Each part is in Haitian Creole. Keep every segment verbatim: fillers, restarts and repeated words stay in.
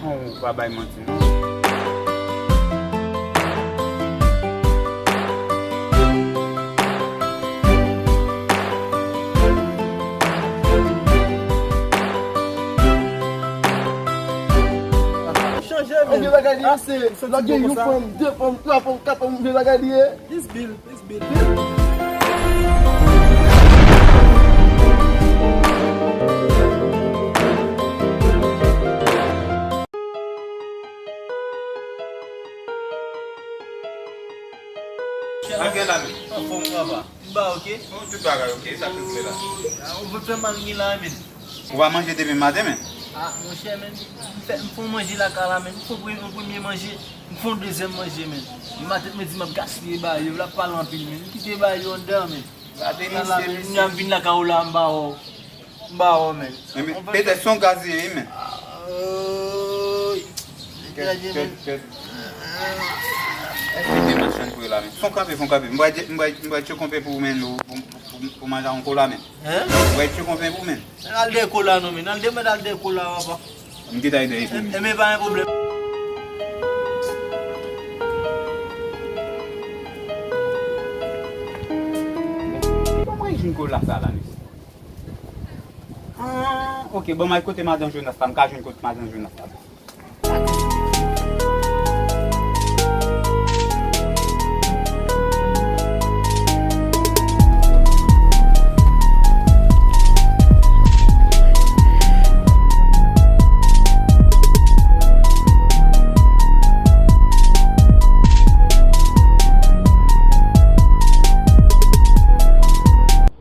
Non, ou pa bay manti, non. Chanje, men. Gen bagay li ase. Lòt gen yon fanm, de fanm, twa fanm, kat fanm, gen bagay li ye. This bill. Sa k gen la menm? Anfòm, papa. M ba, oke? Non, tout bagay oke, sa k rive la? Ah, ou fè mal gen la, men. Ou pa manje depi maten, men? Ah, monchè, men, m fè, m fè yon manje lakay la, men. M fè yon premye, yon premye manje, m fè yon dezyèm manje, men. Maten, mwen di m ap gaspiye ba yo, l ap pale anpil, men. M kite ba yo anndan, men. Gade misye, mesye. Kounye a m vin lakay ou la, m ba wè w. M ba wè w, men. Petèt se yon gaz li ye, men. Kèt, kèt, kèt. Èske te machann pou yo la, men? Fon kanpe, fon kanpe. M bay, m bay, m bay tchè konpe pou ou, men, pou, pou, pou, pou manje yon kola, men. Hein? M bay tchè konpe pou ou, men. Al dèyè kola, non, men. Al dèyè, al dèyè kola, papa. M gentan dèyè pou ou, men. E, men, pa gen pwoblèm. Kòman li jwenn kola sa la, mesye? Ah, oke, bon, m al kote madan Jonas la, m ka jwenn kote madan Jonas la.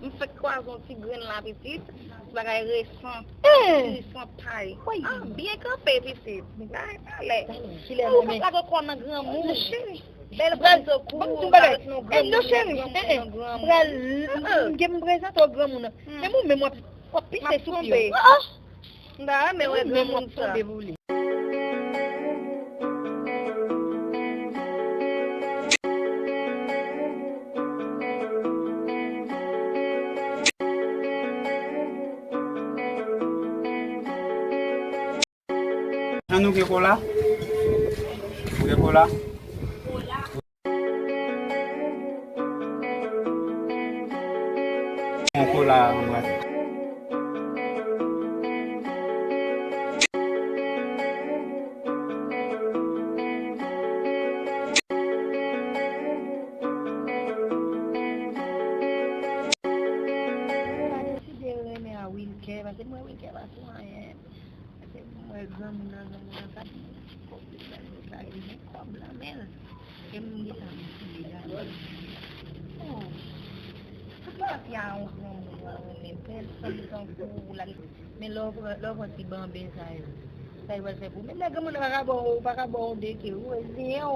M fèk kwaze yon ti grenn la, pitit. Bagay resan. Eh! Resan pay. Woy. Ah, byen kanpe, pitit. Bagay talè. Kilè ou pa lage kò nan granmoun. Cheri. Bèl fanm tankou ou, pa ret nan granmoun, nan granmoun, nan granmoun. Pral, m gen m prezante w granmoun nan. Men ou menm w ap, w ap pise sou pye w. M ta renmen wè granmoun sa. Jan nou gen kola? Ou gen kola? Yon kola anbrase. M pa deside renmen a Wilker, paske m wè Wilker pa sou anyen. Paske m wè granmoun nan, granmoun nan sa, kòb li bay, li bay, li gen kòb nan men l. E m gentan deside gade. Oh. Poukisa fi a yon granmoun, yon renmen bèl fanm tankou w la, men lè w pran, lè w pran ti banben sa yo, sa yo pral fè pou ou? Menm lè granmoun nan pa ka ba w, pa ka ba w de ke, ou reziyen w.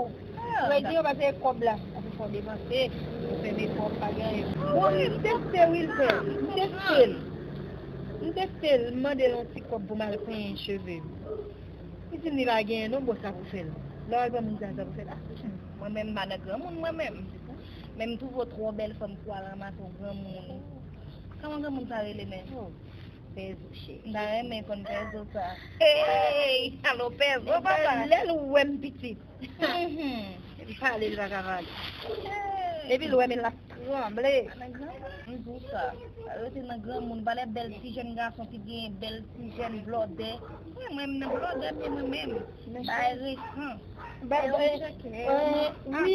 Ou reziyen w paske kòb la, sa fè fò w depanse, ou fè mekòp, pa gen anyen. Bon, m teste Wilker, m teste l. M teste l, m mande l yon ti kòb pou m al penyen cheve m. Li di m li pa genyen non, bon, sa pou fè l. Lè w al pran moun sa, sa pou fè l. Ah, mwen menm, m pa nan granmoun, mwen menm. Men m twouve w twò bèl fanm pou w al ranmase yon granmoun. Kòman granmoun sa rele menm? Oh, Pèzo, cheri. M ta renmen konn Pèzo sa. Hey! Alo, Pèzo, papa! Lè l wè m pitit. Mhm. Epi pale, li pa ka pale. Hey! Epi l wè men l ap tranble. Pa nan granmoun, m di w sa. Sa rete nan granmoun. Valè bèl ti jèn gason ki gen bèl ti jèn blòdè. Mwen, mwen, m nan blòdè, men mwen menm. Bagay resan. Ba, eh, eh, wi.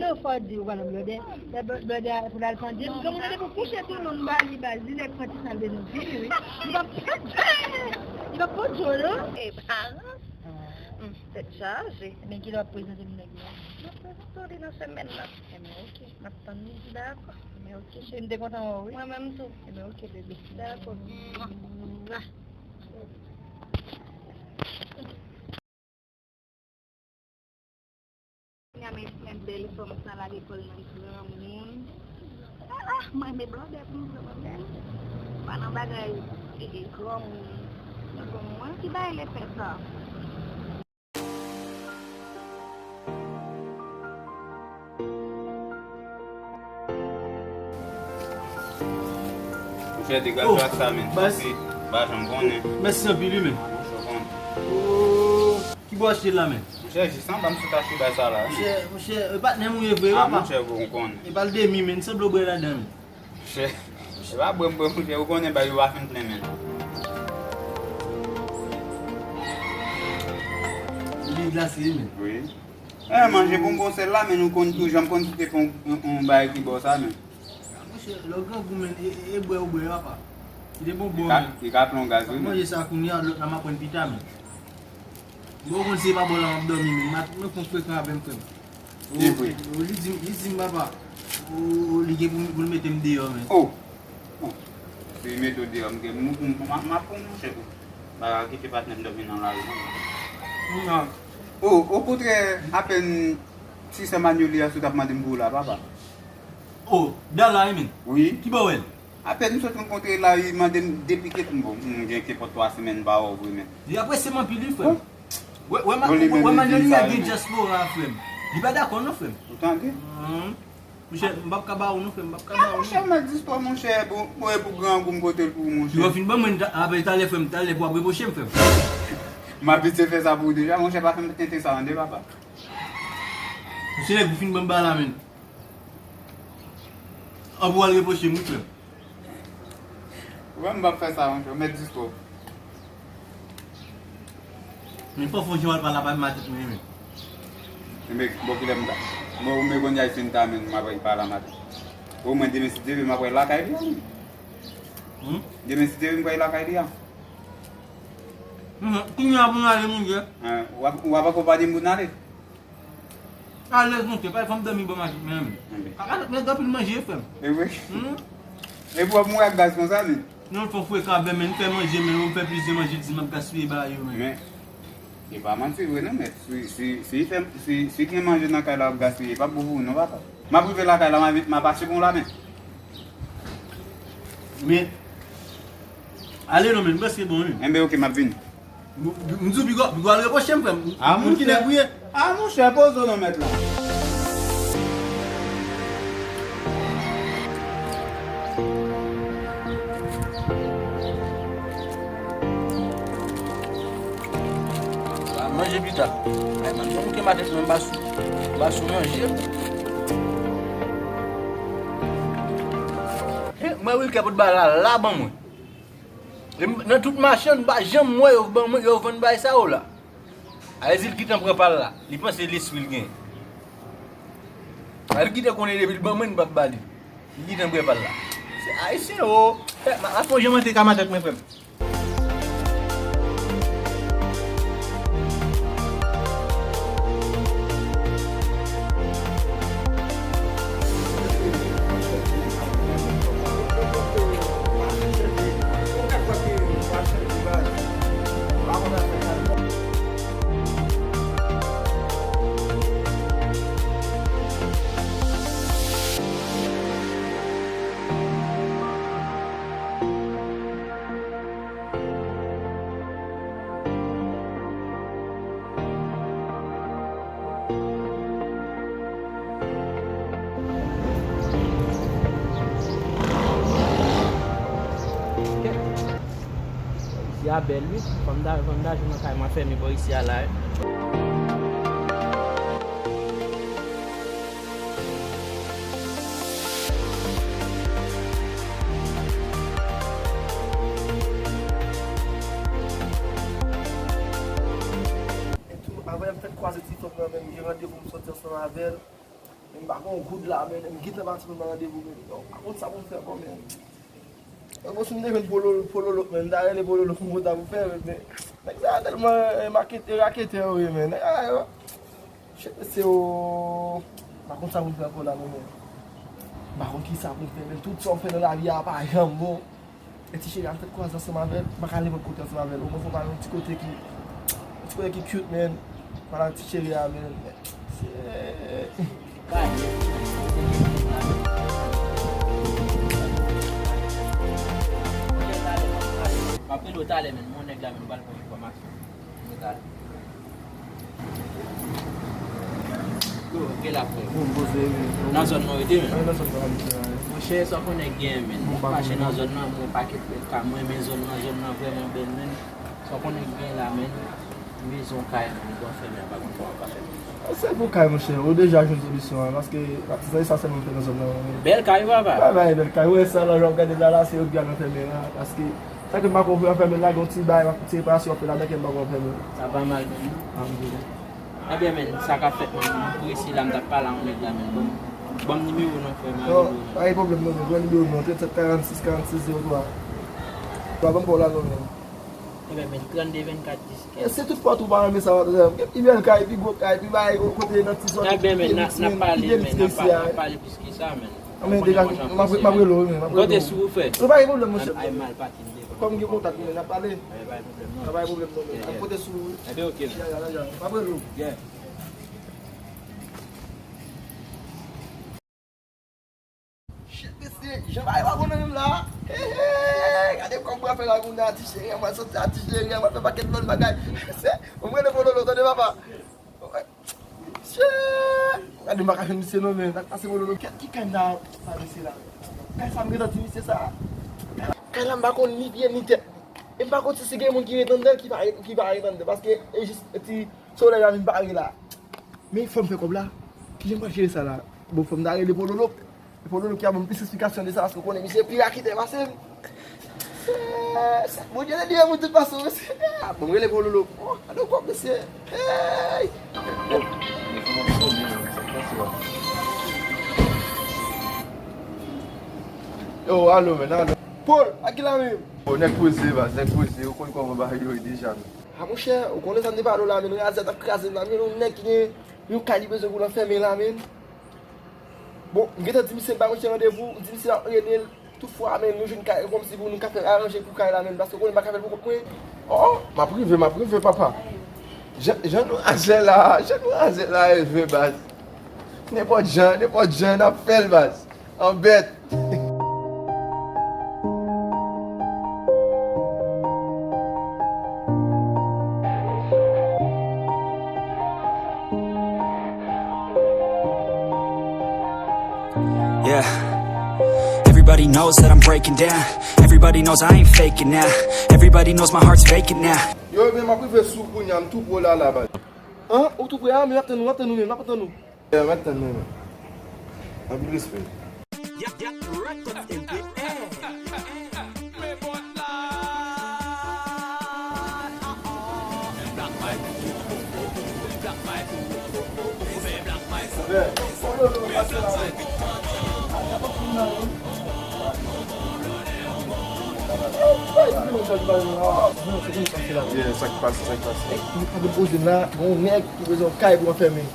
Non, fò di ou pa nan blòdè. Lè blòdè a pou l al pandye. Granmoun nan depi w kouche sou nou, nou ba li baz. Li nèk pran ti sal de nou vini, wi. Li pa, li pa pandye w, non. E paran. Ah. Hmm, tèt chaje. Men kilè w ap prezante m nèg la? M ap prezante w li nan semèn nan. Enben, oke. M ap tann li. Dakò. Enben, oke, cheri, m te kontan wè w, wi. Mwen menm tou. Enben, oke, bebe. Dakò. Mwa. Kounye a men, men bèl fanm sa lage kò l nan granmoun. Ah, ah, mwen renmen blòdè pou m vre mwen menm. Pa nan bagay, e, e, granmoun. Men bon, mwen ki bay lepè sa. Monchè, degaje w ak sa, men. Sa se pa janm konnen. Mèsi anpil, wi, men. Monchè, w konnen. Ou achte l la, men? Monchè, jis anba m sot achte bay sa la. Monchè, monchè, e patnè m ou ye vre, papa. Monchè, bon, ou konnen. E pa l demi, men, sanble w bwè ladan, men. Monchè, e pa bwè m bwè, monchè, ou konnen bay yo pa fin plen, men. Li glase, men. Wi. E, manje bonbon sèl la, men nou konn tou, janm konn si te fè yon, yon, yon bagay ki ba w sa, men. Monchè, lè w grangou, men, e, e, e bwè ou bwè, papa. Li te bonbon, men. Li ka plen w gaz, wi, men. Manje sa kounye a, lòt la m ap pran pita, men. Bon, ou konn se pa bò la m ap dòmi, men. M ap, mwen fon frekan avè m, frè m. Li vre. Li di, li di m, papa, ou, ou, li gen pou, pou l mete m deyò, men. Oh! Bon, si li mete w deyò, m gen, m, m, m, m ap pran monchè tou. M pa ka kite patnè m dòmi nan lari, non. Non. Oh, okontrè, apèn ti sè Manyolia sot ap mande m pou ou la, papa. Oh, Dala, wi, men. Wi. Ki bò w wè l? Apèn m sot rankontre l la, li mande m depi ke, bon, m gen kenpòt twa semèn m pa wè w vre, men. Li apresye m anpil, wi, frè m. Wè, wè, wè, Manyolia gen dyaspora, frè m. Li pa dakò, non, frè m. Ou tande? Monchè, m p ap ka ba ou non, frè m, m p ap ka ba ou non. Monchè, mèt zistwa, monchè, bon, bon, e pou grangou m pote l pou ou, monchè. Si w fin ban mwen, apre talè, frè m, talè pou w ap repwoche m, frè m. M abitye fè sa pou ou deja, monchè, pa fè m tenten sa, tande, papa. Monchè, nèg ou fin ban m ba la, men. An pou w al repwoche m, wi, frè m. Ou wè m p ap fè sa, monchè, ou mèt zistwa. Men fò fon jan w al pale a matant mwen, men. Enben, bon, kilè m ka. Bon, men konnya fin ta, men m ap al pale a matant. O mwen demen, si Dye vle, m ap al lakay li a, men. Hmm? Demen, si Dye vle, m pral lakay li a. Mhm. Kounye a pou n ale, monchè. Hein, w ap, w ap akonpanye m pou n ale? Alèz, monchè, pa fè m dòmi bò matant mwen, men. Enben. A, matant mwen gen anpil manje, frè m. E wi. Hmm? Epi w ap mouri ak gaz konsa, men. Non, fò frekan avè m, men, m fè manje, men, ou fè plizyè manje, di m ap gaspiye bagay yo, men. Men, e pa manti vre, non, men. Si, si, si, fè, si, si gen manje nan kay la, w ap gaspiye, e p ap bon pou ou, non, papa. M ap rive lakay la, m ap, m ap achte pou w la, men. Men, ale non, men, m panse bon, wi. Enben, oke, m ap vini. M, m, m di w, piga, piga al repwoche m, frè m. A, monchè. Moun ki nèg ou ye? A, monchè, poze w non, mèt la. A, manje pita. Ay, man, fò m ke maten, m pa sou, m pa sou manje. He, mwen, Wilker pot bagay la, la ban mwen. E m, nan tout mache, m pa janm wè yo ban mwen, yo vann bagay sa yo la. Alèz li gentan pran pa l la. Li panse lespri l gen. Alèz li gentan konnen depi l ban mwen, m p ap ba li. Li gentan pran pa l la. Se ayisyen, o. Fè, m ap fè yon jan m antre ka matant mwen, frè m. Isi a bèl, wi. Fò m ta, fò m ta jwenn yon kay m ap fèmen bò isi a la, wi. E tou, avanyè m fèk kwaze ti fanm nan, men m gen randevou m sòti ansanm avè l. Men m pa gen yon goud la, men m gentan pati pou m nan randevou, men m pa konn sa pou m fè ankò, men. Bon, si m te jwenn Pololo, Pololo, men m ta rele Pololo pou m konn sa pou fè, men nèg sa yo tèlman, eh, maketè, raketè yo ye, men. Nèg sa yo, shit, mesye, o, m pa konn sa pou m fè ankò la, men, men. M pa konn kisa pou m fè, men. Tout sa w fè nan lavi a pa janm bon. E ti cheri a, m fèk kwaze ansanm avè l, m pa ka al nenpòt kote ansanm avè l. Omwen fò m al yon ti kote ki, yon ti kote ki cute, man. M al ak ti cheri a, man. Se M ap rele w talè, man. Mwen nèg la, man, m pral pran enfòmasyon. Yo, gen la, frè. Bon, poze, wi. Nan zòn nan w rete, men. Wi, nan zòn nan, wi. Monchè, sa w konnen gen, men. Nèg mache nan zòn nan, mwen pakèt nèg ka mwen, men zòn nan, zòn nan vrèman bèl, men. Sa w konnen gen la, men. M bezwen yon kay, mwen, m pral fèmen an, pa konn kòman m ka fè. Se pou kay, monchè, ou deja jwenn solisyon an, paske se sa sèlman m fè nan zòn nan, wi. Bèl kay, wi, papa. Bay, bay, bèl kay. Ou wè sa la, jan w gade la, la, se yo ki al anfèmen la, paske sa ke m pa konprann anfèmen la, gen yon ti bagay, yon ti reparasyon fè ladan ke m pa konprann anfèmen. Sa pa mal, menm. Alhamdulillah. Ebyen, men, sa k ap fèt, men, m prese la, m t ap pale a yon nèg la, men, bon, ban m nimewo w non, frè m. Non, pa gen pwoblèm, non, men, pran nimewo m non, tranntsèt karannsis karannsis zewo twa. Papa m pa w la, non, men. Ebyen, men, trannde vennkat dis kenz. Se tout pòt ou pa renmen sa, w ap di, pi bèl kay, pi gwo kay, pi bagay, kote nan ti zòn, pi delis, men, pi delis ke isi a. N ap pale plis ke sa, men. An, men, degaje, m ap, m ap rele w, men, m ap rele w. Konte sou ou, frè. Non, pa gen pwoblèm, monchè. Ay, mal pati m devan. Kòm gen kontak, men, n ap pale. Ay, pa gen pwoblèm, non. N ap pale, pa gen pwoblèm, non, men. Ebyen, oke, men. Ap pote sou ou, wi. Ya, ya, ya, ya. M ap rele w. Yeah. Shit, mesye, jan bagay pa bon nan menm la. Hey, hey, gade kòb mwen fè la kounye a, ti cheri, mwen soti a ti cheri, mwen fè pakèt lòt bagay. Se, mwen rele Pololo, tande papa. Shit, gade m pa ka jwenn misye non, men, sa k pase Pololo, ki, ki kay m ta, ta mesye la? Kay sa m gentan di misye sa. Kay la m pa konn ni pye ni tèt. E m pa konn si, si gen moun ki ret anndan, ki pa, ki pa ret anndan, paske e jis ti solèy la vin pare la. Men fò m fè kòb la. Kijan m pral jere sa la? Bon, fò m ta rele Pololo. Pololo ki a ban m plis esplikasyon de sa, paske w konnen misye pi raketè pase m. Se, se, Bondye te di pou tout fason, mesye. Bon, m rele Pololo. Oh, gade kòb, mesye. Hey! Yo, alo, men, alo. Pol, a ki la menm? Bon, nèg poze, baz, nèg poze, ou konn kòman bagay yo ye deja, men. A, monchè, ou konnen sa m te pale w la, men, razè t ap kraze m la, men, yon nèg ki gen yon kay li bezwen pou l anfèmen la, men. Bon, m gentan di misye m pa mete randevou, m di misye m ap rele l. Toutfwa, men, nou jwenn kay, kòmsi pou nou ka fè aranje pou kay la, men, paske ou konnen m pa ka fè l pou kont mwen. Oh, m ap rive, m ap rive, papa. Jan, jan nou razè la, jan nou razè la, rive, baz. Nenpòt jan, nenpòt jan, n ap fè l, baz. Anbèt. Yeah. Everybody knows that I'm breaking down. Everybody knows I ain't faking now. Everybody knows my heart's vacant now. Yo, ebyen, m ap rive sou kounye a, m tou pre w la, la, baz. An, ou tou pre a, men m ap tann ou, m ap tann ou, men, m ap tann ou. Yeah, m ap tann, men. Anpil respè. Yeah, sa k pase, sa k pase. Nèg ki bezwen yon kay pou anfèmen.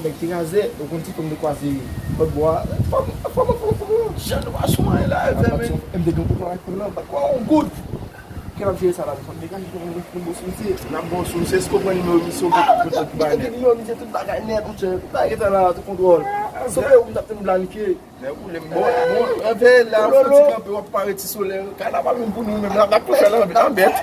Nèg te razè, ou konn ti fanm de kwaze lòt bò a. Fanm, fanm, fanm, fanm, jan nou pa sou anyen la, fè men. M te gen yon kontwa ak fanm nan, m pa t kwè yon goud. Kè m ap jere sa la, fanm degaje pou mwen, pou bon sou misye. N ap bon sou misye, si w pran nimewo misye, ou gen tout bagay nèt. Nimewo misye, tout bagay nèt, monchè. Tout bagay gentan la, tout kontwòl. Sof lè ou m t ap tann blanke. Lè woule m bon, bon, anvè la, fò ti kanpe, w ap pare ti solèy. Kanaval menm pou nou menm la, n ap tou fè l anbèt.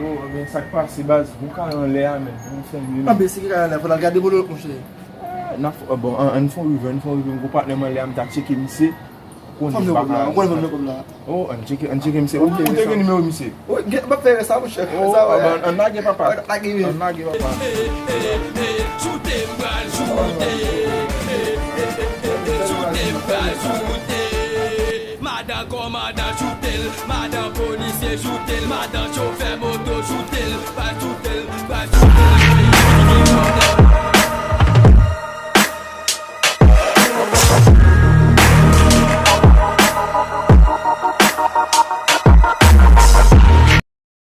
Yo, men sa k pase, baz, bon kay anlè a, men, bon fè men. Anben, si gen kay anlè a, fò n al gade bolo, monchè. N ap, bon, ann, ann fè yon rive, ann fè yon rive, m gon patnè m anlè a, m ta tcheke misye. Fanm nan kòb la, ou konnen fanm nan kòb la. Oh, ann tcheke, ann tcheke misye. Ou, ou te gen nimewo misye? Wi, gen, m ap fè sa, monchè. Oh, ann lage papa. Ann lage, wi. Ann lage papa. Choute, m pral choute. Choute, m pral choute. Madan kòmandan, choute l. Madan polisye, choute l. Madan chofè moto, choute l. Pral choute l, pral choute.